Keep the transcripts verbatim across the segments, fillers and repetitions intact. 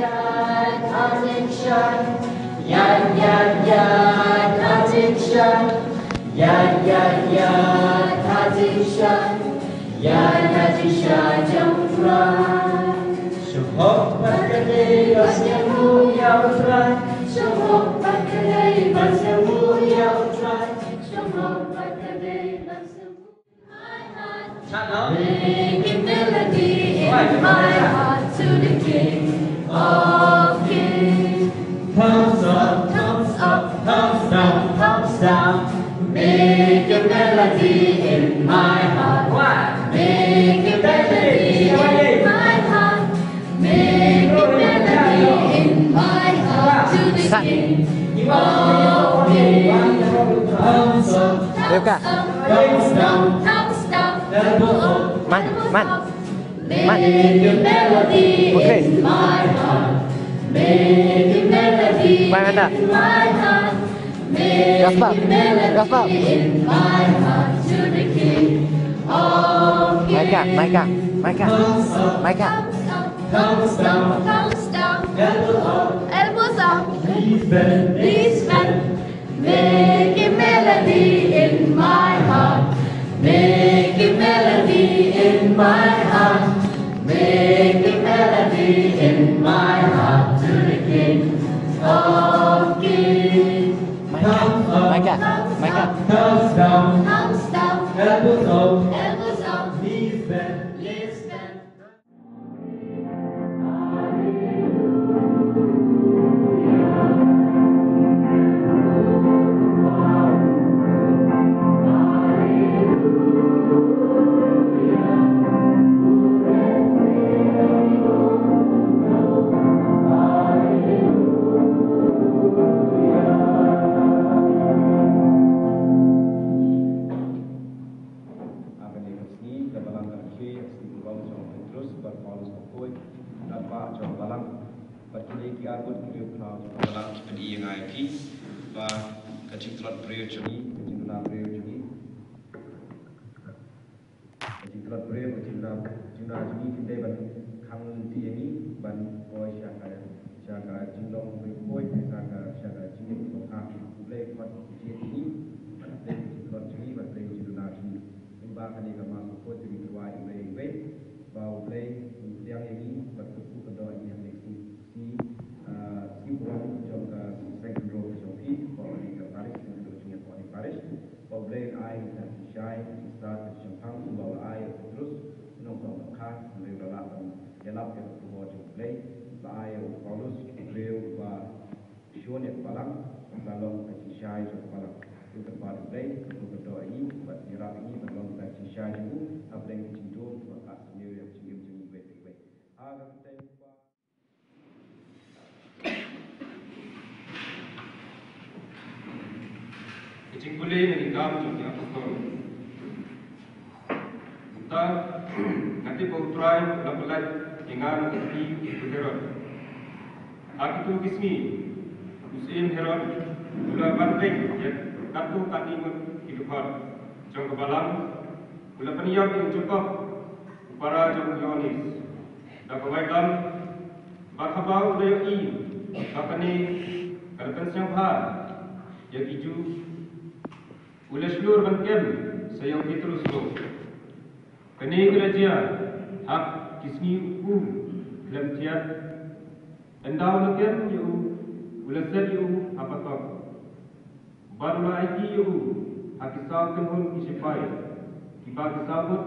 Yad Hatikshai, Yad Yad Yad Hatikshai, Yad Yad Yad Hatikshai, Yad Hatikshai jong U Trai. Shong hok bad ka dei ban ïamuh ïa U Trai. Shong hok bad ka dei ban ïamuh ïa U Trai. Shong hok bad ka dei ban ïamuh. Make a melody in my heart to the King of Kings. Thumbs up, thumbs up, thumbs down, thumbs down. Make a melody in my heart. Make a melody in my heart. Make a melody in my heart to the King of Kings. Thumbs up, thumbs up, thumbs down, thumbs down. Elbow up, elbows up. Man, man. Make a melody in my heart. Make a melody in my heart. Make a melody in my heart to the King of Kings. Micah, Micah, Micah, Micah. Thumbs up, thumbs down, thumbs down. Elbows up, elbows up. Knees bend, knees bend. Make a melody in my heart. Make a melody in my heart. Make a melody in my heart to the King of Kings. Micah, Micah, Micah. Thumbs down, thumbs down. Elbows up, elbows up. Knees bend, knees bend. Ha kane ka sngi, ka balang ka la khie ïa ka sngi burom jong u Petrus bad Paulus bakhuid, u rangbah jong ka balang. Bad kine ki arngut ki riewkhraw jong ka balang ki pyni ïa nga ïa phi ba ka jingtlot briew jong ngi, ka jingduna briew jong ngi, ka jingtlot briew, ka jingduna, jingduna jong ngi kin dei ban khang lynti ïa ngi ban poi sha ka, sha ka jinglong bakhuid, sha ka, sha ka jingim sngewbha. U Blei khot jied ïa ngi ban pynlong ka jingtlot jong ngi, ban pynlong ka jingduna jong ngi. Lyngba kane ka Mass bakhuid, to ngin duwai iwei ïa iwei ba U Blei un pdiang ïa ngi bad kyrkhu kyrdoh ïa ngi ha kane ka sngi, sngi, ah, sngi burom jong ka seng khynroo ka jong phi, ba kane ka parish, ka khynroo jong ngi ha kane ka parish. Ba U Blei un ai ka jingshai, ka jingstad, ka jingshemphang kumba u la ai ïa u Petrus, u nongpyndonkha, hynrei u la lah ban ïalap ïa ka khubor jong U Blei, u la ai ïa u Paulus, u briew uba shun ïa ka balang, ba long ka jingshai jong ka balang. Te kyrpad U Blei, kyrkhu kyrdoh ïa ngi, bad ïarap ïa ngi ban long ka jingshai jong u, hapdeng ka jingdum, ba ka sniew ïa ka jingim jong ngi iwei pa iwei. Ha ka kyrteng U Kpa. Ka jingpule na ki Kam jong ki Apostol. Mynta nga tip ba U Trai u la pyllait ïa nga na ka kti u Herod. Ha kito ki sngi u syiem Herod u la ban peit ïa katto katne ngut ki dkhot jong ka balang, u la pynïap ïa u Jakop u para jong u Ïoannis da kawei kam. Bad haba u la ïohi ba kane ka la pynsngewbha ïa ki Jiw, u la shlur ban kem sa ïa u Petrus ruh. Kane ka la jia ha ki sngi u khlem thiat. Ynda u la kem ïa u, u la set ïa u ha patok. Bad u la aiti ïa u ha ki saw kynhun ki shipai, kiba ki saw ngut,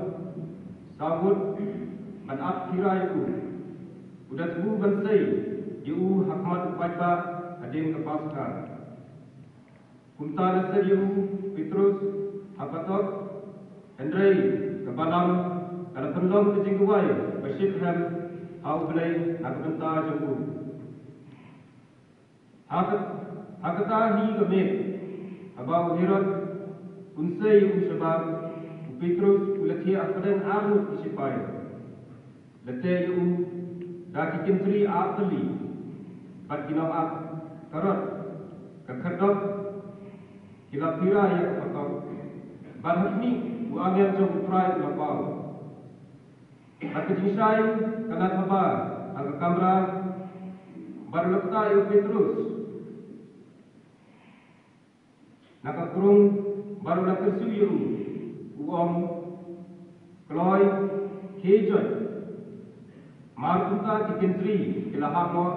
saw ngut, ban ap khira ïa u. U da thmu ban sei ïa u ha khmat u paidbah hadien ka Paskha. Kumta la set ïa u Petrus ha patok, hynrei ka balang ka la pynlong ka jingduwai ba shitrhem ha U Blei na ka bynta jong u. Ha ka, ha kata hi ka miet, haba u Herod un sei ïa u shabar, u Petrus u la thiah hapdeng arngut ki shipai. La teh ïa u da ki kynthri ap tylli bad ki nongap karot, ka khyrdop ki la pira ïa ka patok. Bad ha khmih, u angel jong U Trai u la paw. Bad ka jingshai ka la thaba ha ka kamra Bad u la kta ïa u Petrus na ka krung bad u la kyrsiew ïa u, u ong, kloi, khie jot. Mar kumta ki kynthri ki la hap noh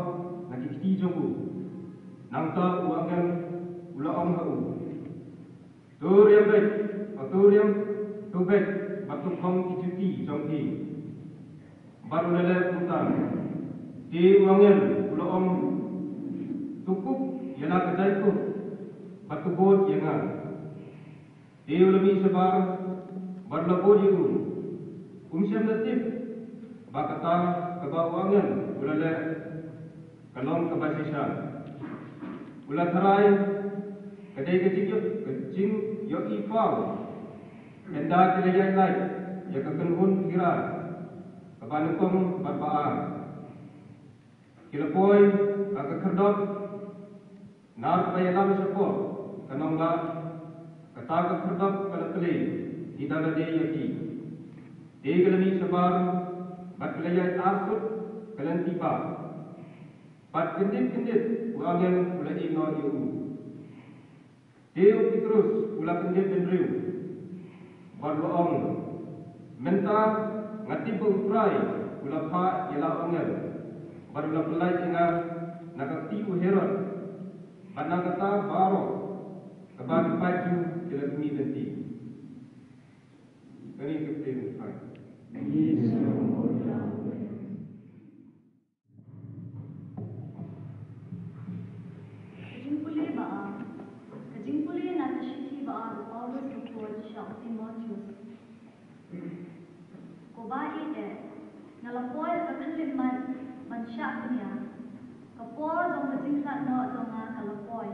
na ki kti jong u. Nangta u angel u la ong ha u, to riam beit, to riam, to beit bad to phong ki juti jong phi. Bad u la leh kumta. Te u angel u la ong, to kup ïa la ka jaikup bad to bud ïa nga. Te u la mih shabar bad u la bud ïa u. Um shym la tip ba kata kaba u angel u la leh ka long kaba shisha. U la tharai ka dei ka jingïoh, ka jingïohi paw. Ynda ki la ïaid lait ïa ka kynhun phira kaba nyngkong bad ba ar, ki la poi ha ka khyrdop nar kaba ïalam shapoh ka nongbah, kata ka khyrdop ka la plie hi da lade ïa ki. Te ka la mih shabar bad ka la ïaid arsut ka lynti bah. Bad kyndit kyndit u angel u la ïehnoh ïa u. Te u Petrus u la kyndit bynriew bad u la ong, mynta nga tip ba U Trai u la phah ïa la u angel bad u la pyllait ïa nga na ka kti u Herod bad na kata baroh kaba ki paid Jiw ki la khmih lynti. Kane ka ktien U Trai. Ka jingpule ba ar. Ka jingpule na ka shithi ba ar u Paulus u la pule sha u Timotheus. Ko ba ïeit eh, nga la poi ha ka khyllipmat ban shah kñia. Ka por jong ka jingkhlad noh jong nga ka la poi.